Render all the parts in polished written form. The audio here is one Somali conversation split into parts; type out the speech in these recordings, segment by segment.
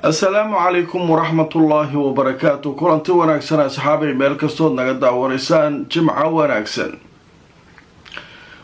Asalaamu calaykum waraxmatullaahi wabarakaatu. Kulanti wanaagsan, asxaabay, meel kastood naga daawanaysaan. Jimco wanaagsan.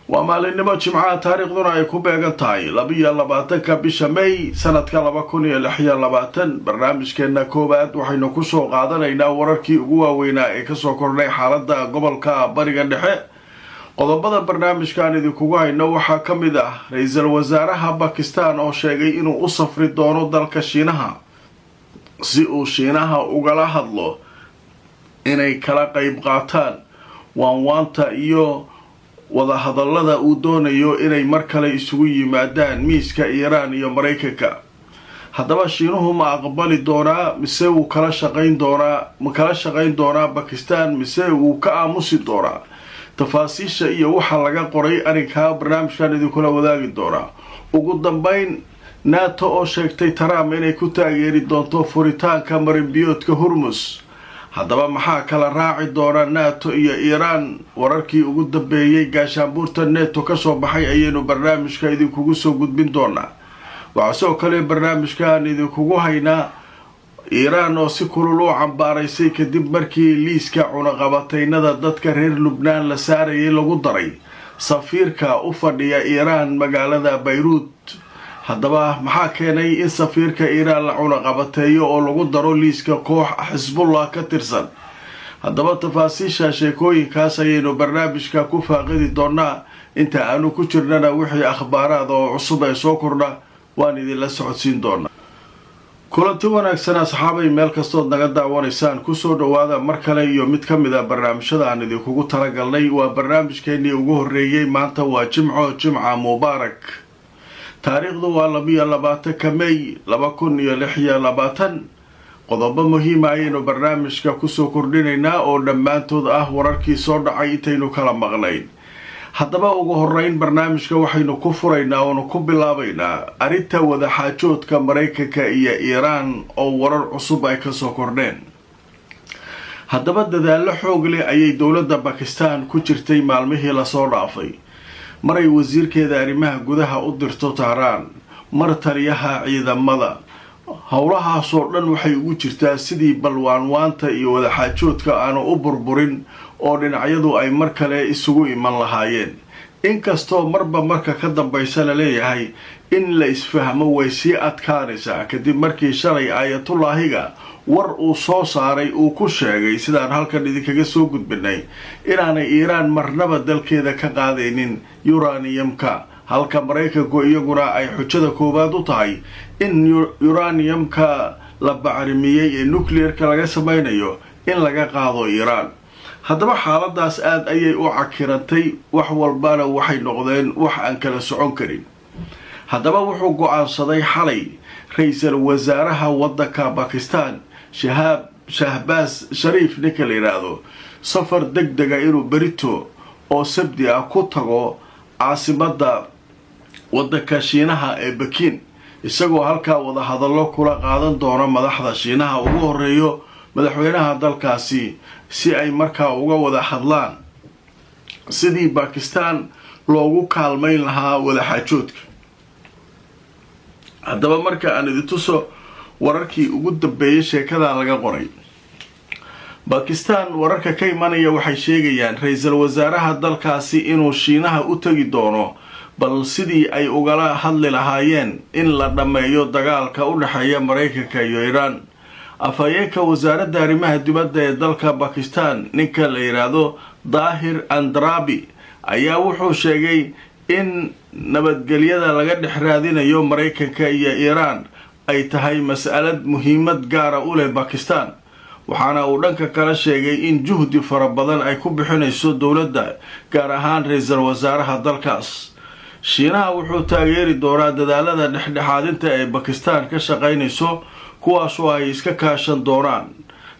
Waa maalinimo Jimcaha, taariikhduna ay ku beegan tahay 22-ka bisha May sanadka 2026. Barnaamijkeena koowaad waxaynu kusoo qaadanaynaa wararkii ugu waaweynaa ee kasoo kordhay xaalada gobolka Bariga Dhexe. Qodobada barnaamijkan idinkugu hayno waxaa ka mid ah ra-iisul wasaaraha Bakistan oo sheegay inuu u safri doono dalka Shiinaha si uu Shiinaha ugala hadlo inay kala qeyb qaataan waanwaanta iyo wadahadallada uu doonayo inay mar kale isugu yimaadaan miiska Iiraan iyo Maraykanka. Haddaba, Shiinuhu ma aqbali doonaa mise wuu kala shaqayn doonaa? Ma kala shaqayn doonaa Bakistan mise wuu ka aamusi doonaa? Tafaasiisha iyo waxa laga qoray arrinkaa barnaamijkan idinkula wadaagi doonaa. Ugu dambeyn, NATO oo sheegtay Trump inay ku taageeri doonto furitaanka marinbiyoodka Hurmus. Haddaba, maxaa kala raaci doona NATO iyo Iiraan? Wararkii ugu dambeeyey gaashaanbuurta NATO kasoo baxay ayaynu barnaamijka idinkugu soo gudbin doonaa. Waxaa sidoo kale barnaamijkan idinkugu haynaa Iiraan oo si kulul u cambaaraysay kadib markii liiska cunaqabataynada dadka reer Lubnaan la saarayay lagu daray safiirka u fadhiya Iiraan magaalada Bayruud. Haddaba, maxaa keenay in safiirka Iiraan la cunaqabateeyo oo lagu daro liiska koox Xisbullah ka tirsan? Haddaba, tafaasiisha sheekooyinkaas ayaynu barnaamijka ku faaqidi doonaa. Inta aanu ku jirnana, wixii akhbaaraada oo cusub ee soo kordha waan idinla socodsiin doonaa. Kulanti wanaagsan, asxaabay, meel kastood naga daawanaysaan. Kusoo dhawaada mar kale iyo mid ka mid a barnaamijyada aan idinkugu talagalnay. Waa barnaamijkeenii ugu horreeyey. Maanta waa Jimco, Jimca mubaarak. Taariikhdu waa 22-ka May 2026. Qodobo muhiima ayaynu barnaamijka kusoo kordhinaynaa oo dhammaantood ah wararkii soo dhacay intaynu kala maqnayn. Haddaba, ugu horeyn barnaamijka waxaynu ku furaynaa oonu ku bilaabaynaa arrinta wadaxaajoodka Maraykanka iyo Iiraan oo warar cusub ay kasoo kordheen. Haddaba, dadaallo xoog leh ayay dowladda Bakistan ku jirtay maalmihii lasoo dhaafay. Maray wasiirkeeda arrimaha gudaha u dirto Tahraan, mar taliyaha ciidamada, howlahaasoo dhan waxay ugu jirtaa sidii balwaanwaanta iyo wadaxaajoodka aanu u burburin oo dhinacyadu ay mar kale isugu iman lahaayeen. Inkastoo marba marka ka dambaysa la leeyahay in la isfahmo way sii adkaanaysaa, kadib markii shalay Aayatullaahiga war uu soo saaray uu ku sheegay, sidaan halkan idinkaga soo gudbinay, inaanay Iiraan marnaba dalkeeda ka qaadaynin uraniumka, halka Maraykanku iyaguna ay xujada koowaad u tahay in uraniumka la bacrimiyey ee nuclearka laga samaynayo in laga qaado Iiraan. Haddaba, xaaladaas aada ayay u cakirantay, wax walbana waxay noqdeen wax aan kala socon karin. Haddaba, wuxuu go-aansaday xalay ra-iisul wasaaraha waddanka Bakistan, Shahaab Shahbaas Shariif ninka la yidhaahdo, safar deg dega inuu berito oo Sabdi ah ku tago caasimadda waddanka Shiinaha ee Bakiin, isagoo halkaa wadahadallo kula qaadan doono madaxda Shiinaha, ugu horeeyo madaxweynaha dalkaasi, si ay markaa uga wada hadlaan sidii Bakistan loogu kaalmayn lahaa wadaxaajoodka. Haddaba, marka aan idin tuso wararkii ugu dambeeyay sheekadaa laga qoray Bakistan, wararka ka imanaya waxay sheegayaan ra-iisul wasaaraha dalkaasi inuu Shiinaha u tegi doono bal sidii ay ugala hadli lahaayeen in la dhammeeyo dagaalka u dhexeeya Maraykanka iyo Iiraan. Afhayeenka wasaaradda arrimaha dibadda ee dalka Bakistan, ninka la yidhaahdo Daahir Andrabi, ayaa wuxuu sheegay in nabadgelyada laga dhex raadinayo Maraykanka iyo Iiraan ay tahay mas'alad muhiimad gaara u leh Bakistan. Waxaana uu dhanka kala sheegay in juhdi fara badan ay ku bixinayso dowladda, gaar ahaan ra-iisul wasaaraha dalkaas. Shiinaha wuxuu taageeri doonaa dadaalada dhexdhexaadinta ee Bakistan ka shaqaynayso, kuwaasoo ay iska kaashan doonaan.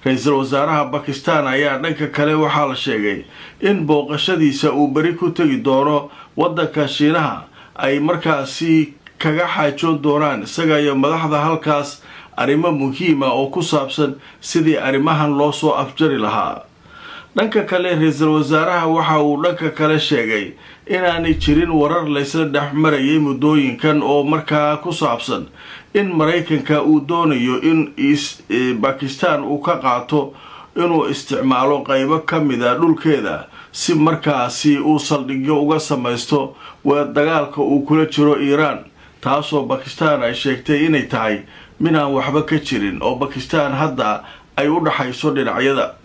Ra-iisul wasaaraha Bakistan ayaa dhanka kale waxaa la sheegay in booqashadiisa uu beri ku tegi doono waddanka Shiinaha ay markaasi kaga xaajoon doonaan isaga iyo madaxda halkaas arrimo muhiima oo ku saabsan sidii arrimahan loo soo afjari lahaa. Dhanka kale, ra-iisul wasaaraha waxa uu dhanka kale sheegay Inaanay jirin warar laysla dhex marayay muddooyinkan oo markaa ku saabsan in Maraykanka uu doonayo in Bakistan uu ka qaato inuu isticmaalo qeybo ka mida dhulkeeda si markaasi uu saldhigyo uga samaysto dagaalka uu kula jiro Iiraan, taasoo Bakistan ay sheegtay inay tahay minaan waxba ka jirin oo Bakistan hadda ay u dhaxayso dhinacyada.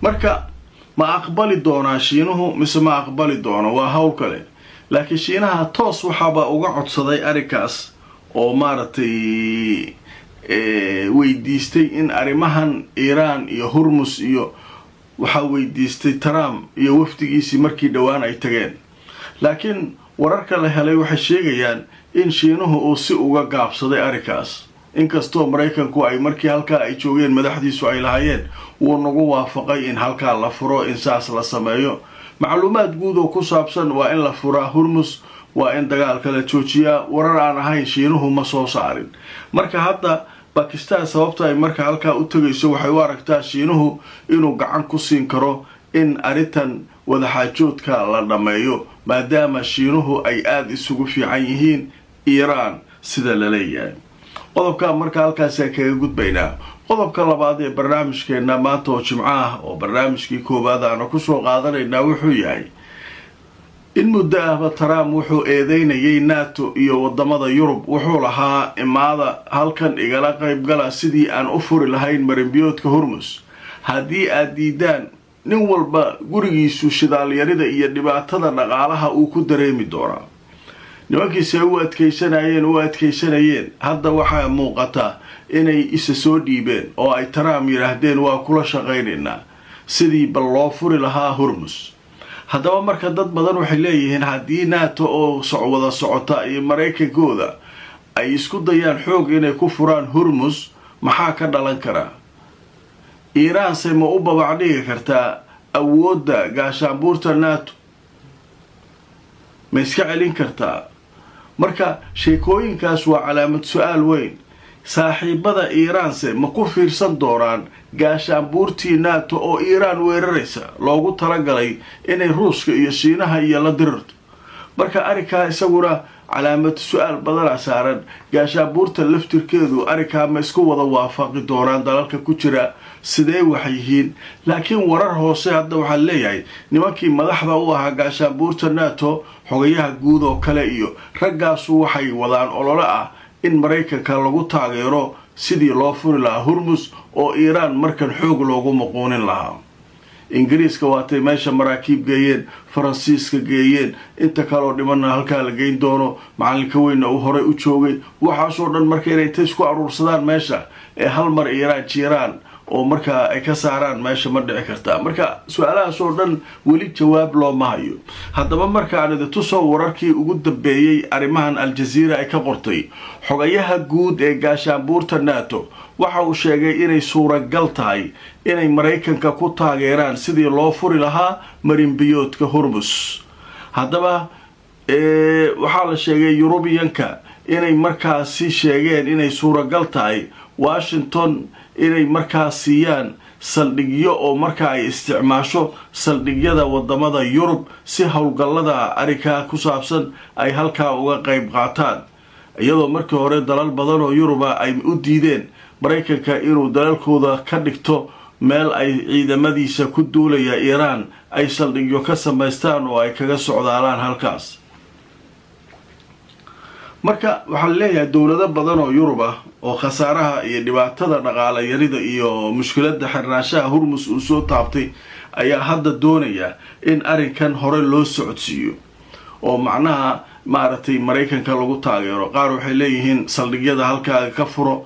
Marka ma aqbali doonaa Shiinuhu mise ma aqbali doono waa hawl kale, laakiin Shiinaha toos waxaaba uga codsaday arrinkaas oo maaragtay weydiistay in arrimahan Iiraan iyo Hurmus iyo waxaa weydiistay Trump iyo wafdigiisii markii dhowaan ay tageen. Laakiin wararka la helay waxay sheegayaan in Shiinuhu uu si uga gaabsaday arrinkaas, inkastoo Maraykanku ay markii halkaa ay joogeen madaxdiisu ay lahaayeen wuu nagu waafaqay in halkaa la furo, in saas la sameeyo. Macluumaad guud oo ku saabsan waa in la furaa Hurmus, waa in dagaalka la joojiyaa, warar aan ahayn Shiinuhu ma soo saarin. Marka hadda Bakistan sababta ay marka halkaa u tegayso, waxay u aragtaa Shiinuhu inuu gacan ku siin karo in arrintan wadaxaajoodka la dhammeeyo, maadaama Shiinuhu ay aada isugu fiican yihiin Iiraan sida la leeyahay. Qodobka marka halkaasaan kaga gudbaynaa. Qodobka labaad ee barnaamijkeena maanta oo Jimco ah, oo barnaamijkii koowaad aana kusoo qaadanaynaa, wuxuu yahay in muddo ahba Trump wuxuu eedeynayay NATO iyo wadamada Yurub. Wuxuu lahaa, "Imaada halkan, igala qaybgala sidii aan u furi lahayn marinbiyoodka Hormus. Haddii aad diidaan, nin walba gurigiisu shidaalyarida iyo dhibaatada dhaqaalaha uu ku dareemi doonaa." Nimankiise u adkaysanayeen, u adkaysanayeen, hadda waxaa muuqata inay isa soo dhiibeen oo ay Trump yidhaahdeen, "Waa kula shaqaynaynaa sidii bal loo furi lahaa Hormus." Haddaba marka dad badan waxay leeyihiin, haddii NATO oo wada socota iyo Maraykankooda ay isku dayaan xoog inay ku furaan Hormus, maxaa ka dhalan karaa? Iiraanse ma u babac dhigi kartaa awoodda gaashaanbuurta NATO? Ma iska celin kartaa? Marka sheekooyinkaas waa calaamad su-aal weyn. Saaxiibada Iiraanse ma ku fiirsan doonaan gaashaanbuurtii NATO oo Iiraan weeraraysa, loogu talagalay inay Ruuska iyo Shiinaha iyo la dirirto? Marka arrinkaa isaguna calaamad su-aal badana saaran. Gaashaanbuurta laftirkeedu arrinkaa ma isku wada waafaqi doonaan dalalka ku jira? Sidee wax yihiin? Laakiin warar hoose hadda waxaa leeyahay nimankii madaxda u ahaa gaashaanbuurta NATO, xogayaha guud oo kale iyo raggaasu, waxay wadaan olole ah in Maraykanka lagu taageero sidii loo furi lahaa Hurmus oo Iiraan markan xoog loogu muquunin lahaa. Ingiriiska waatay meesha maraakiib geeyeen, Faransiiska geeyeen, inta kaleoo dhimanna halkaa la geyn doono, macalinka weynna uu horey u joogay. Waxaasoo dhan marka inay ta isku aruursadaan meesha ee hal mar Iiraan jiiraan oo markaa ay ka saaraan meesha, ma dhici kartaa? Marka su-aalahaas oo dhan weli jawaab looma hayo. Haddaba markaan idintusoo wararkii ugu dambeeyey arrimahan Aljaziira ay ka qortay, xogayaha guud ee gaashaanbuurta NATO waxa uu sheegay inay suuragal tahay inay Maraykanka ku taageeraan sidii loo furi lahaa marinbiyoodka Hormus. Haddaba waxaa la sheegay Yurubiyanka inay markaasi sheegeen inay suuragal tahay Washington inay markaa siiyaan saldhigyo oo markaa ay isticmaasho saldhigyada wadamada Yurub si howlgallada arrinkaa ku saabsan ay halkaa uga qayb qaataan, iyadoo markii hore dalal badan oo Yuruba ay u diideen Maraykanka inuu dalalkooda ka dhigto meel ay ciidamadiisa ku duulaya Iiraan ay saldhigyo ka samaystaan oo ay kaga socdaalaan halkaas. Marka waxaa leeyahay dowlado badan oo Yurub ah oo khasaaraha iyo dhibaatada dhaqaala yarida iyo mushkiladda xirnaanshaha Hurmus uu soo taabtay ayaa hadda doonaya in arrinkan hore loo socodsiiyo oo macnaha maaragtay Maraykanka lagu taageero. Qaar waxay leeyihiin, saldhigyada halkaaga ka furo,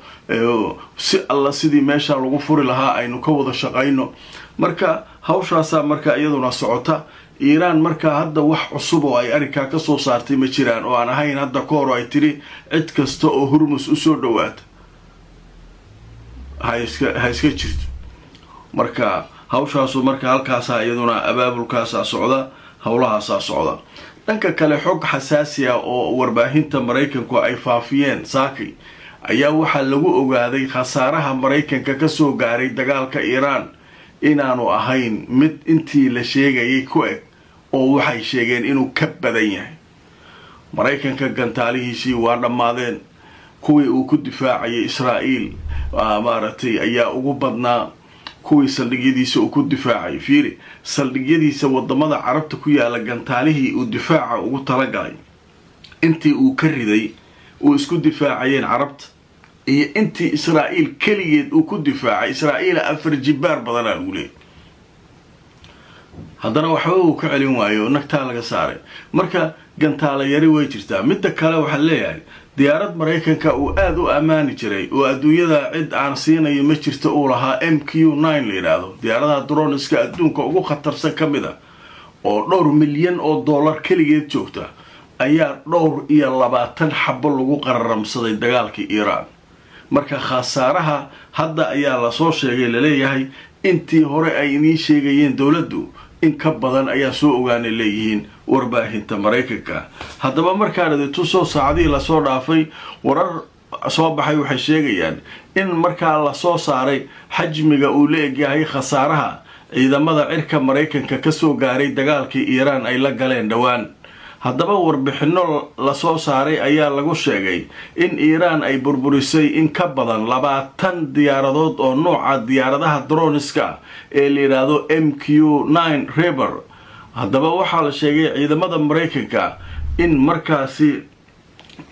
si alla sidii meesha lagu furi lahaa aynu ka wada shaqayno. Marka hawshaasaa marka iyaduna socota. Iiraan markaa hadda wax cusub oo ay arrinkaa kasoo saartay ma jiraan, oo aan ahayn hadda ka hor ay tiri cid kasta oo Hurmus usoo dhawaata ha iska jirto. Marka hawshaasu marka halkaasaa iyaduna abaabulkaasaa socda, howlahaasaa socda. Dhanka kale, xog xasaasi ah oo warbaahinta Maraykanku ay faafiyeen saakay ayaa waxaa lagu ogaaday khasaaraha Maraykanka kasoo gaaray dagaalka Iiraan. Inaanu ahayn mid intii la sheegayay ku eg, oo waxay sheegeen inuu ka badan yahay. Maraykanka gantaalihiisii waa dhammaadeen. Kuwii uu ku difaacayay Israa'iil, maaragtay, ayaa ugu badnaa kuwii saldhigyadiisa uu ku difaacay. Fiiri, saldhigyadiisa wadamada Carabta ku yaala gantaalihii uu difaaca ugu talagalay, intii uu ka riday uu isku difaacayeen Carabta iyo intii Israa'iil keligeed uu ku difaacay Israa'iila 4 jibaar badanaa lagu leeyay. Haddana waxba uu ka celin waayo, nagtaa laga saaray. Marka gantaala yari way jirtaa. Midda kale, waxaa leeyahay diyaarad Maraykanka uu aada u ammaani jiray oo adduunyada cid aan siinayo ma jirto uu lahaa, MQ-9 la yidhaahdo, diyaaradaha drones-ka adduunka ugu khatarsan ka mid a oo dhowr milyan oo dollar keligeed joogta, ayaa 24 xabo lagu qararamsaday dagaalkii Iiraan. Marka khasaaraha hadda ayaa lasoo sheegay, laleeyahay intii hore ay idiin sheegayeen dowladdu in ka badan ayaa soo ogaanay, leeyihiin warbaahinta Maraykanka. Haddaba markaan idin tuso saacadihii lasoo dhaafay warar soo baxay, waxay sheegayaan in markaa lasoo saaray xajmiga uu la egyahay khasaaraha ciidamada cirka Maraykanka kasoo gaaray dagaalkii Iiraan ay la galeen dhowaan. Haddaba warbixinno lasoo saaray ayaa lagu sheegay in Iiraan ay burburisay in ka badan 20 diyaaradood oo nooca diyaaradaha drones-ka ee la yidhaahdo MQ-9 Reaper. Haddaba waxaa la sheegay ciidamada Maraykanka in markaasi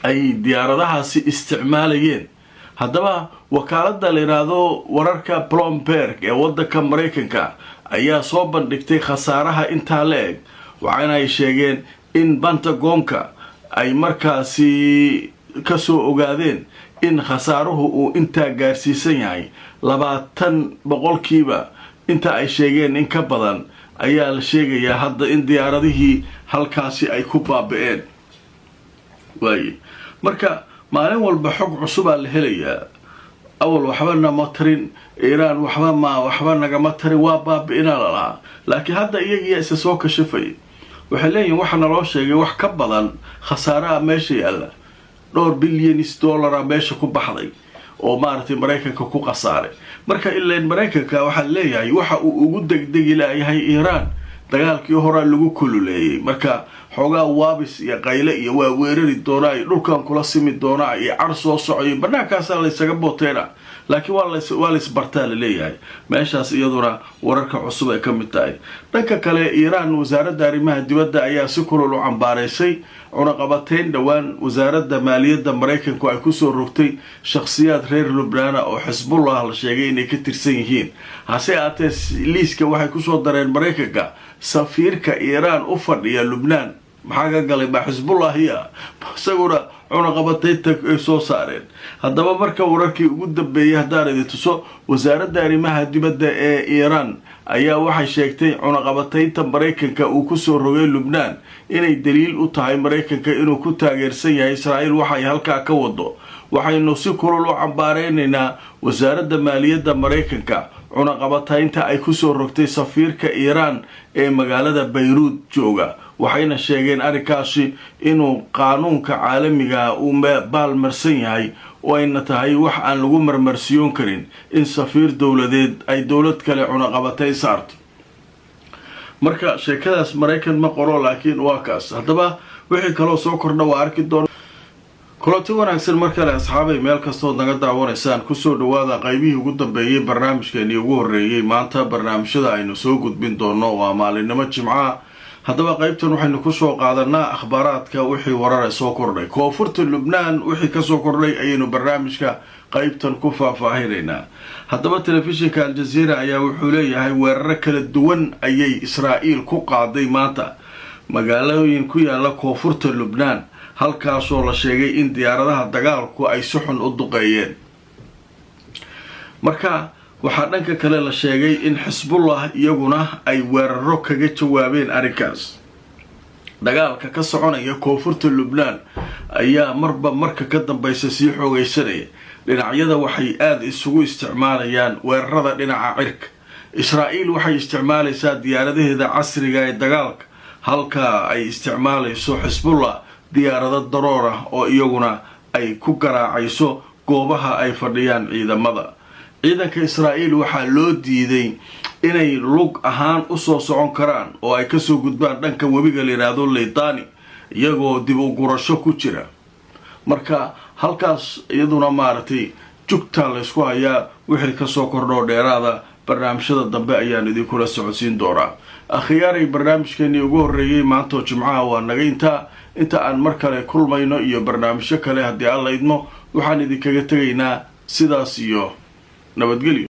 ay diyaaradahaasi isticmaalayeen. Haddaba wakaaladda la yidhaahdo wararka Bloomberg ee waddanka Maraykanka ayaa soo bandhigtay khasaaraha intaa la eg, waxaana ay sheegeen in Pentagon-ka ay markaasi kasoo ogaadeen in khasaaruhu uu intaa gaarsiisan yahay. 20% inta ay sheegeen in ka badan ayaa la sheegayaa hadda in diyaaradihii halkaasi ay ku baaba-een. Waaye marka maalin walba xog cusubaa la helayaa. Awal waxba nama tarin Iiraan, waxba ma waxba nagama tarin, waa baabi-inaa la lahaa, laakiin hadda iyagiyaa isa soo kashafaya. Waxay leeyihin waxaa naloo sheegay wax ka badan khasaaraha meesha yaalla, dhowr bilyanis dollara meesha ku baxday oo, maaragtay, Maraykanka ku khasaaray. Marka ileen Maraykanka waxaa leeyahay waxa uu ugu degdegi laayahay Iiraan, dagaalkii horaa lagu kululeeyey. Marka xoogaa waabis iyo qayle iyo waa weerari doonaa iyo dhulkan kula simi doonaa iyo car soo socoyo, bannaankaasaa laysaga booteena, laakiin waa laysbartaa laleeyahay meeshaas. Iyaduna wararka cusub ay ka mid tahay. Dhanka kale, Iiraan wasaaradda arrimaha dibadda ayaa si kulul u cambaaraysay cunaqabateyn dhowaan wasaaradda maaliyadda Maraykanku ay kusoo rogtay shakhsiyaad reer Lubnaana oo Xisbullah la sheegay inay ka tirsan yihiin. Hase aatee liiska waxay kusoo dareen Maraykanka safiirka Iiraan u fadhiya Lubnaan. Maxaa ka galay? Baa Xisbullahiya isaguna cunaqabateynta ay soo saareen. Haddaba marka wararkii ugu dambeeyay haddaan idin tuso, wasaaradda arrimaha dibadda ee Iiraan ayaa waxay sheegtay cunaqabateynta Maraykanka uu kusoo rogay Lubnaan inay daliil u tahay Maraykanka inuu ku taageersan yahay Israa'iil waxay halkaa ka wado. Waxaynu si kulul u cambaaeynaynaa wasaaradda maaliyadda Maraykanka cunaqabataynta ay kusoo rogtay safiirka Iiraan ee magaalada Bayruud jooga. Waxayna sheegeen arrinkaasi inuu qaanuunka caalamiga uu baalmarsan yahay oo ayna tahay wax aan lagu marmarsiyoon karin in safiir dowladeed ay dowlad kale cunaqabatay saarto. Marka sheekadaas Maraykan ma qoro, laakiin waa kaas. Haddaba wixii kaloo soo kordha waa arki doona. Kulanti wanaagsan mar kale, asxaabay, meel kastood naga daawanaysaan, kusoo dhawaada qaybihii ugu dambeeyey barnaamijkeenii ugu horreeyey maanta barnaamijyada aynu soo gudbin doono. Waa maalinimo Jimcaha. Haddaba qaybtan waxaynu kusoo qaadanaa akhbaaraadka, wixii warare soo kordhay koonfurta Lubnaan, wixii kasoo kordhay ayaynu barnaamijka qaybtan ku faahfaahinaynaa. Haddaba telefishinka Aljaziira ayaa wuxuu leeyahay weeraro kala duwan ayay Israa'iil ku qaaday maanta magaalooyin ku yaala koonfurta Lubnaan, halkaasoo la sheegay in diyaaradaha dagaalku ay si xun u duqeeyeen. Marka waxaa dhanka kale la sheegay in Xisbullah iyaguna ay weeraro kaga jawaabeen arrinkaas. Dagaalka ka soconaya koonfurta Lubnaan ayaa marba marka ka dambaysa sii xoogaysanaya. Dhinacyada waxay aada isugu isticmaalayaan weerarada dhinaca cirka. Israa'iil waxay isticmaalaysaa diyaaradaheeda casriga ee dagaalka, halka ay isticmaalayso Xisbullah diyaarado drone ah oo iyaguna ay ku garaacayso goobaha ay fadhiyaan ciidamada. Ciidanka Israa'iil waxaa loo diiday inay lug ahaan usoo socon karaan oo ay kasoo gudbaan dhanka webiga la yidhaahdo Litani, iyagoo dib u gurasho ku jira. Marka halkaas iyaduna maaragtay jugtaa laysku hayaa. Wixii kasoo kordhoo dheeraada barnaamijyada dambe ayaan idinkula socodsiin doonaa. Akhyaaray, barnaamijkeenii ugu horreeyey maantoo Jimcaha waa naga intaa. Inta aan mar kale kulmayno iyo barnaamijyo kale haddii Alla idmo, waxaan idinkaga tegaynaa sidaas iyo nabadgelyo.